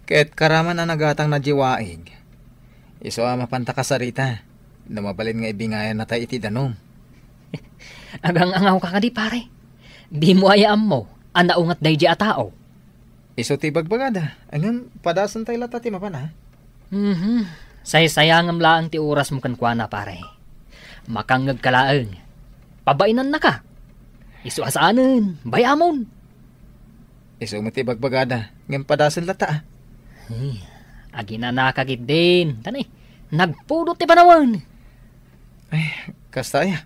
ket karaman a nagatangna diay waig. Isu a mapanta kasarita, no mabalin nga ibingayannatay iti danum. Agang-angawka kadi, pare? Dimo aya ammo a naunget daydiay a tao? Isu ti ibagbagada. Ngem, padasentay latta ti mapan, a? Mhm. Saysayangem laeng ti orasmo kenkuana, pare. Makangngegka laeng. Pabainannaka. Isu a saanen, bay-amon. Isu met ti ibagbagada, ngem padasen latta, a. Ay, aginanaka ketdin. Tani, nagpudot ti panawen. Ay, kasta aya.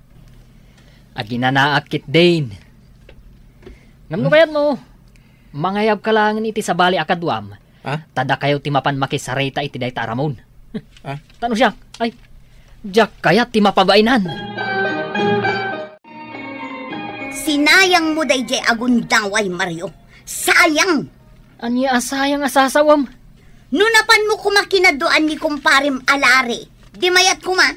Aginanaak ketdin. Ngem no kayatmo, mangayabka laengen iti sabali a kaduam. Ha? Ta dakayo ti mapan makisarita iti dayta a Ramon. Ha? Tano siak, ay, diak kayat ti mapabainan. Sinayangmo daydiay a gundaway, Mario. Sayang! Ania a sayang a sasawem? No napanmo koma kinaduaan ni kumparem a Larry, di mayat koma.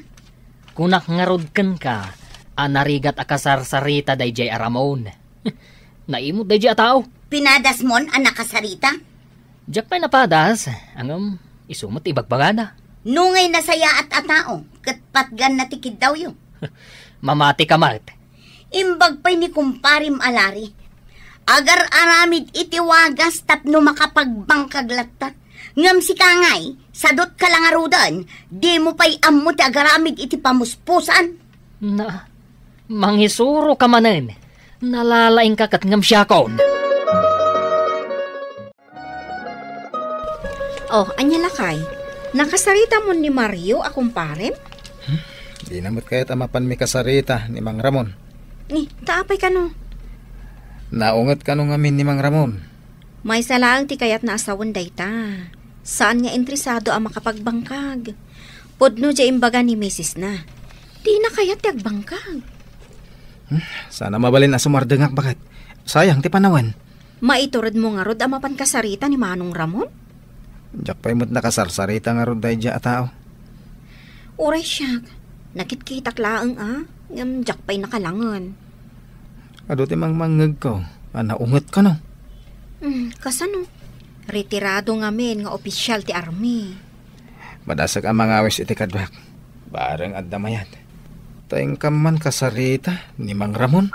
Kunak ngarud kenka a narigat a kasarsarita daydiay a Ramon. Naimut daydiay a tao. Pinadasmon a nakasarita? Diak pay napadas, ngem isu met ti ibagbagada. No ngay nasayaat a tao, ket patganna ti kiddawyo. Mamati ka met. Imbag pay ni kumparem a Larry. Agar-aramid iti wagas tapno makapagbangkag latta. Ngem sika ngay, sadut ka la ngaruden, dimo pay ammo ti agaramid iti pamuspusan. Na, mangisuro ka manen. Nalalaing ka ket ngem siakon. Oh, ania lakay? Nakasaritamon ni Mario a kumparem? Hmm? Dina met kayat a mapan mikasarita ni Mang Ramon. Ni, ta apay kano? Naunget kano ngamin ni Mang Ramon? Maysa laeng ti kayatna a sawen dayta. Saan nga interesado a makapagbangkag. Pudno diay imbaga ni misisna. Dina kayat ti agbangkag. Hmm, saan a mabalin a sumardengak, baket. Sayang ti panawen. Maituredmo ngarud a mapan kasarita ni Manong Ramon? Diak pay met nakasarsarita ngarud daydiay a tao. Uray siak, nakitkitak laeng a, ngem diak pay nakalangen. Adu ti mangmangngegko a naunget kano. Hmm, kasano? Retirado ngamin nga opisyal ti army. Madasek a mangawis iti kaduak. Bareng adda mayat. Ta inkam man kasarita ni Mang Ramon.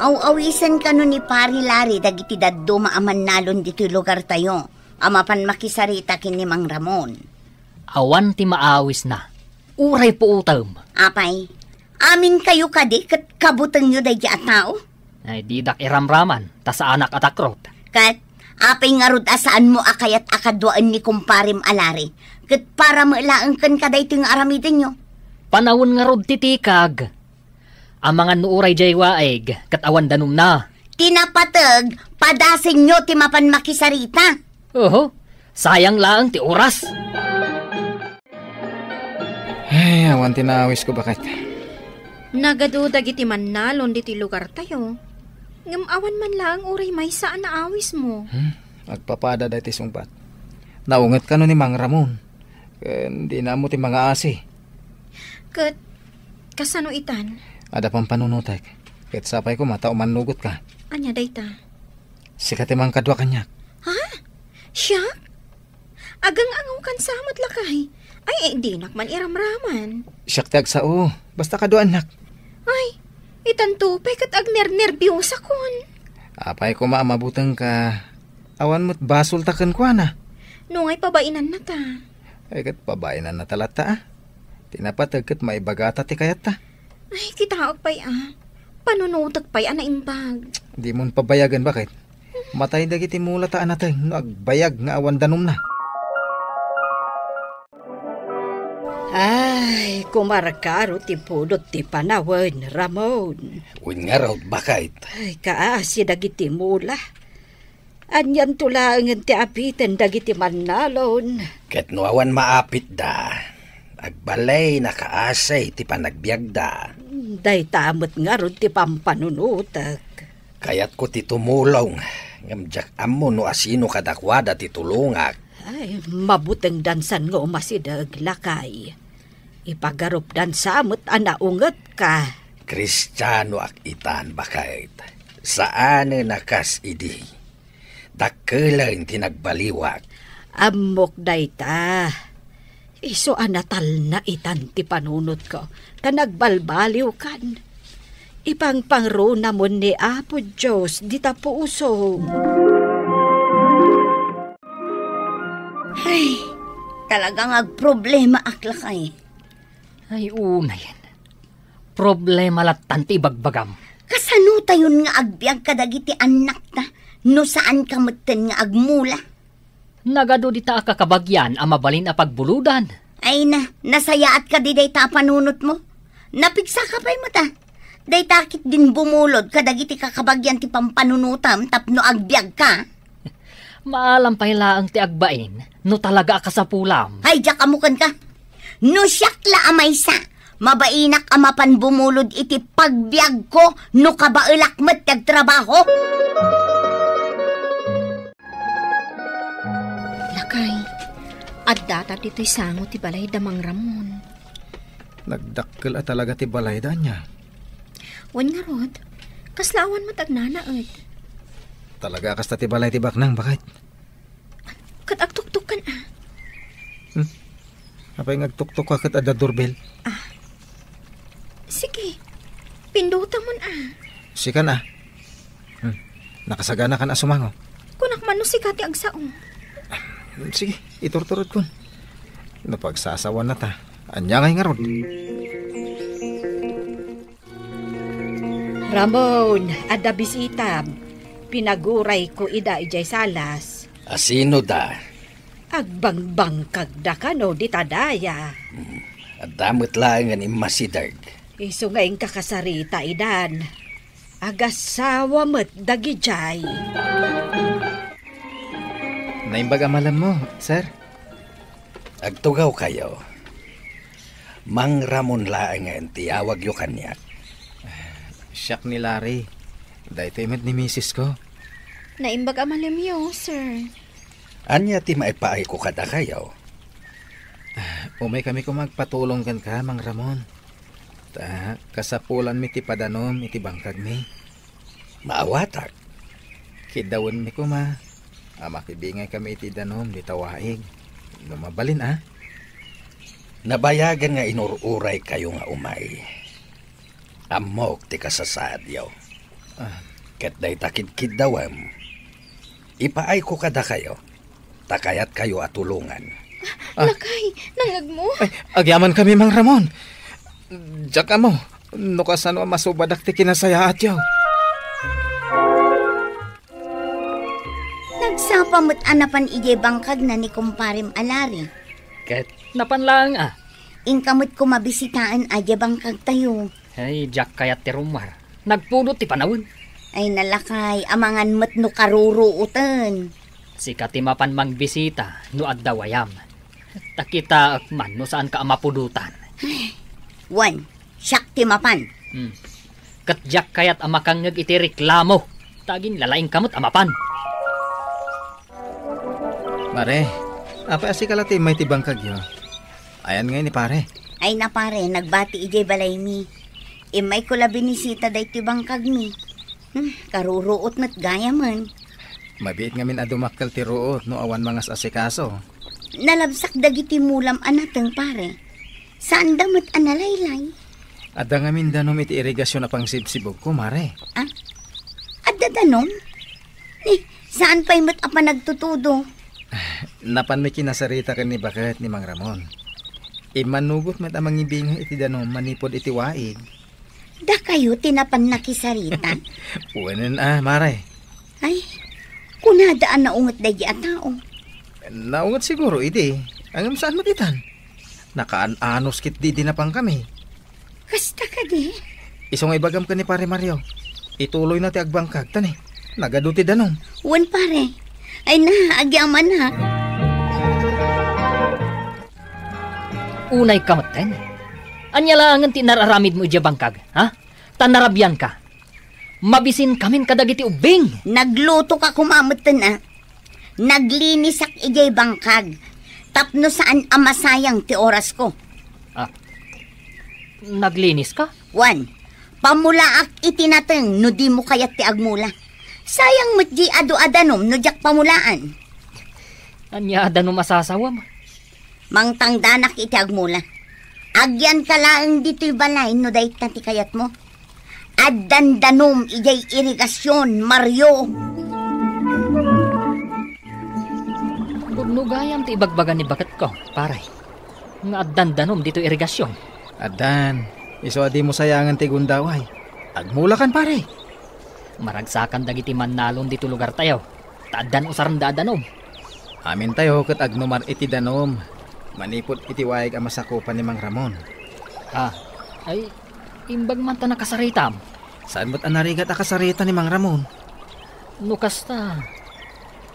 Aw-awisen kano ni Pari Larry dagiti dadduma a mannalon ditoy lugartayo a mapan makisarita ken ni Mang Ramon. Awan ti maawisna. Uray puotem. Apay, aminkayo kadi ket kabutengyo daydiay a tao? Ay, didak iramraman, ta saanak a takrot. Ket, apay ngarud a saanmo a kayat a kaduaen ni kumparem a Larry? Ket para met laeng kenka daytoy nga aramidenyo. Panawen ngarud ti tikag. Amangan no uray diay waig, ket awan danumna. Ti napateg, padasenyo ti mapan makisarita. Oho, sayang laeng ti oras. Ay, awan ti naawisko, baket. Nagadu dagiti mannalon ditoy lugartayo. Ngem awan man laeng uray maysa a naawismo. Hmm, agpapada daytoy sungbat. Naunget kano ni Mang Ramon. Ken dina ammo ti mangaasi. Ket kasano itan? Adda pampanunotek. Ket sapay koma ta umannugotka. Ania dayta? Sika ti mangkadua kaniak. Ha? Siak? Agang-angawkan sa met, lakay. Ay, eh, dinak man iramraman. Siak ti agsao. Basta kaduaennak. Ay, itanto pay ket agnernerbiosakon. Apay koma a mabutengka. Awan met basolta kenkuana. No ngay pabainanna ta. Ay, ket pabainanna ta latta, a. Ti napateg ket maibagata ti kayatta. Ay, kitaek pay, a. Panunotek pay a naimbag. Dimon pabayagen, baket. Matay dagiti mulata a nateng no agbayag nga awan danumna. Ay, kumarkaro ti pudot ti panawen, Ramon. Wen ngarud, baket. Ay, kaasi dagiti mula. Anianto laengen ti apiten dagiti mannalon? Ket no awan maapitda, agbalay nakaasi ti panagbiagda. Dayta met ngarud ti pampanunotek. Kayatko ti tumulong, ngem diak ammo no asino kadakuada ti tulongak. Ay, mabutengdan san nga umasideg, lakay. Ipagarupdan sa met a naungetka. Kristianoak itan, baket. Saanen a kas idi. Dakkelen ti nagbaliwak. Ammok dayta. Isu a natalna itan ti panunotko, ta nagbalbaliwkan. Ipangpangrunamon ni Apo Dios dita pusom. Ay, talagang agproblemaak, lakay. Ay, unayen. problema lattan ti ibagbagam. Kasanotayon nga agbiag kadagiti annakta no saanka metten nga agmula? Nagadu dita a kakabagian a mabalin a pagbulodan. Ay na, nasayaatka di dayta a panunotmo. Napigsaka pay met a. Dayta ketdin bumulod kadagiti kakabagian ti pampanunotam tapno agbiagka. Maalam pay laeng ti agbain no talaga a kasapulam. Ay, diak ammokenka. No siak la a maysa, mabainak a mapan bumulod iti pagbiagko no kabaelak met ti agtrabaho. Lakay, addata ditoy sango ti balay da Mang Ramon. Nagdakkel a talaga ti balay da, ania? Wen ngarud, kasla awan met agnanaed. Talaga a kasta ti balay ti baknang, baket. Ket agtuktok kan a. Hmm? Apay nga agtuktok ka ket adda doorbell? Ah. Sige. Pindutamon a. Sikan a. Hmm. Nakasagana kan a sumango. Kunak man no sika ti agsao. Sige, iturturodkon. No pagsasawanna ta, ania ngay ngarud? Ramon, adda bisitam. Pinagurayko ida idiay salas. A sino da? Agbangbangkagda kano dita daya. Hmm, adda met laengen immasideg. Isu nga inka kasarita idan. Agasawa met dagidiay. Naimbag a malemmo, sir. Agtugawkayo. Mang Ramon laengen ti yawagyo kaniak. Siak ni Larry. Daytoy met ni misisko. Naimbag a malemyo, sir. Ania ti maipaayko kadakayo? Umaykami koma agpatulong kenka, Mang Ramon. Ta kasapulanmi ti padanom iti bangkagmi. Maawatak. Kiddawenmi koma a makibingaykami iti danom dita waig. No mabalin a? Nabayagen nga inur-uraykayo nga umay. Ammok ti kasasaadyo. Ah. Ket dayta kidkiddawem, ipaayko kadakayo, ta kayatkayo a tulongan. Ah. Lakay, nangngegmo? Ay, agyamankami, Mang Ramon. Diak ammo no kasano a masubadak ti kinasayaatyo. Nagsapa met a napan idiay bangkagna ni kumparem a Larry. Ket napan laeng a. Inka met koma bisitaen a diay bangkagtayo. Ay, diak kayat ti rummuar. Nagpudot ti panawen. Ay, nalakay, amangan met no karuruoten. Sika ti mapan mangbisita no adda wayam. Ta kitaek man no saanka a mapudotan. Wen, siak ti mapan. Hmm. Ket diak kayat a makangngeg iti reklamo. Ta aginlalaingka met a mapan. Pare, apay a sika la ti immay ti bangkagyo? Ayan ngay ni pare? Ay na pare, nagbati idiay balaymi. Immayko la binisita daytoy bangkagmi. Hmm, karuruot met gayamen. Mabiit ngamin a dumakkel ti ruot no awan mangas-asikaso. Nalabsak dagiti mulam a nateng, pare. Saanda met a nalaylay. Adda ngamin danom iti irigasion a pangsibsibugko, mare. Ah? Adda danom? Ni, saan pay met a panagtutudo? Napanmi kinasarita ken ni baket ni Mang Ramon. Immanugot met a mangibinga iti danom manipud iti waig. Dakayo ti napan nakisarita? Wen a, mare. Ay, kunada a naunget daydi a tao. Naunget siguro idi, ngem saan met itan? Nakaan-anos ketdi idi napankami. Kasta kadi? Isu nga ibagam ken ni Pare Mario. Ituloyna ti agbangkag, ta ni, nagadu ti danom. Wen, pare. Ay na, agyamanak. Unayka metten? Ania laengen ti inar-aramidmo idiay bangkag, ha? Ta narabianka. Mabisinkamin kadagiti ubbing. Naglutoka koma metten a. Naglinisak idiay bangkag tapno saan a masayang ti orasko. Ah, nagliniska? Wen, pamulaak iti nateng no dimo kayat ti agmula. Sayang met di adu a danom no diak pamulaan. Ania a danom a sasawam? Mangtangdanak iti agmula. Agyanka laeng ditoy balay no dayta ti kayatmo. Addan danom idiay irigasion, Mario. Pudno gayam ti ibagbaga ni baketko, pare, nga addan danom ditoy irigasion. Addan. Isu a dimo sayangen ti gundaway. Agmulakan, pare. Maragsakan dagiti mannalon ditoy lugartayo, ta addan usarenda a danum. Amintayo ket agnumar iti danum manipud iti waig a masakupan ni Mang Ramon. Ah, ay, imbag man ta nakasaritam. Saan met a narigat a kasarita ni Mang Ramon? No kasta,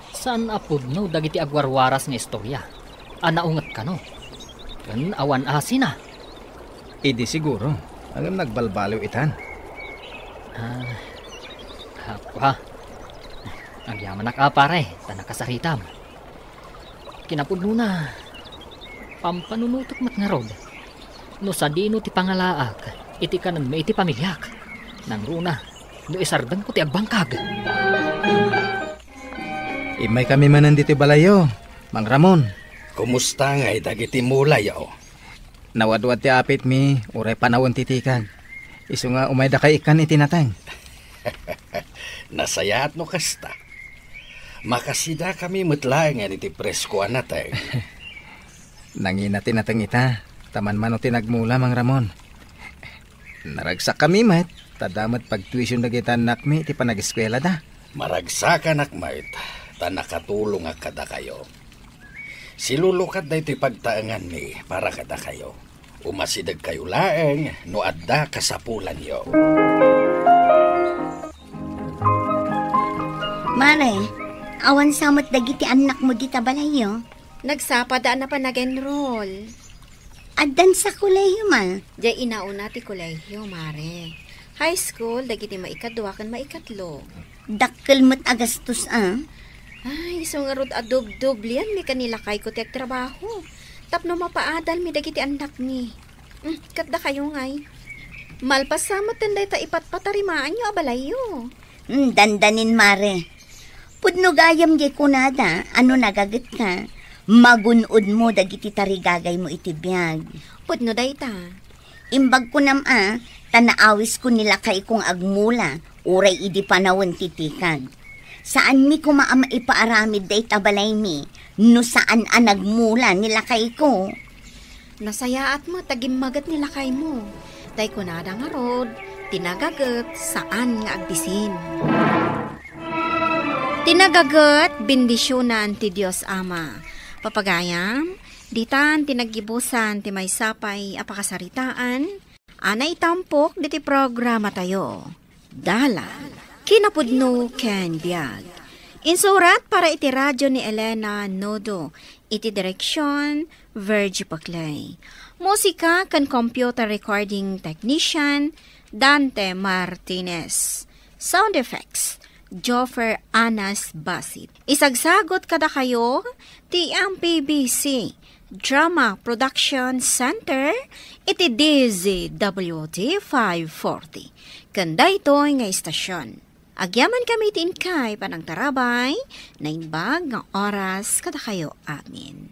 saan a pudno dagiti agwarwaras nga istorya a naunget kano ken awan asina? Idi siguro, ngem nagbalbaliw itan. Ah, apo, ha. Agyamanak a, pare, ta nakasaritam. Kinapudnona, pampanunotek met ngarud no sadino ti pangalaak iti kanenmi iti pamiliak. Nangruna, no isardengko ti agbangkag. Immaykami manen ditoy balayyo, Mang Ramon. Kumusta ngay dagiti mulayo? Nawadwad ti apitmi, uray panawen ti tikag. Isu nga umaydakay ikkan iti nateng. Nasayaat no kasta. Makasidakami met laengen iti presko a nateng. Nangina ti nateng ita, ta manmano ti nagmula, Mang Ramon. Naragsakami met, ta adda met pagtuition dagiti annakmi iti panageskuelada. Maragsakanak met, ta nakatulongak kadakayo. Silulukat daytoy pagtaenganmi para kadakayo. Umasidegkayo laeng no adda kasapulanyo. Mare, awan sa met dagiti annakmo dita balayyo? Nagsapada a napan nag-enroll. Addan sa kolehiyo, ma? Diay inauna ti kolehiyo, mare. High school, dagiti maikadua ken maikatlo. Dakkel met a gastos, a. Ay, isu ngarud a dubdoblianmi ken ni lakayko ti agtrabaho. Tapno mapaadalmi dagiti annakmi. Mm, ket dakayo ngay. Malpas sa met dayta ipatpatarimaanyo a balayyo. Mm, dandanin, mare. Pudno gayam diay kunada a no nagagetka, magun-odmo dagiti tarigagaymo iti biag. Pudno dayta. Imbag kunam a, ta naawisko ni lakayko nga agmula, uray idi panawen ti tikag. Saanmi koma a maipaaramid dayta balaymi, no saan a nagmula ni lakayko. Nasayaat met ta gimmaget ni lakaymo. Tay kunada ngarud, ti nagaget, saan nga agbisin. Ti nagaget, bendisionan ti Dios Ama. Papagayam, ditan ti naggibusan ti maysa pay a pakasaritaan a naitampok diti programatayo. Dalan, kinapudno ken biag. Insurat para iti radio ni Elena Nodo, iti direksion, Virgie Paclay. Musika ken computer recording technician, Dante Martinez. Sound effects, Joffer Anas Basit. Isagsagot kadakayo ti M P B C Drama Production Center iti D Z W T five forty. Ken daytoy nga istasion. Agyaman kami ti inkay panangtarabay, naimbag nga oras kadakayo amin.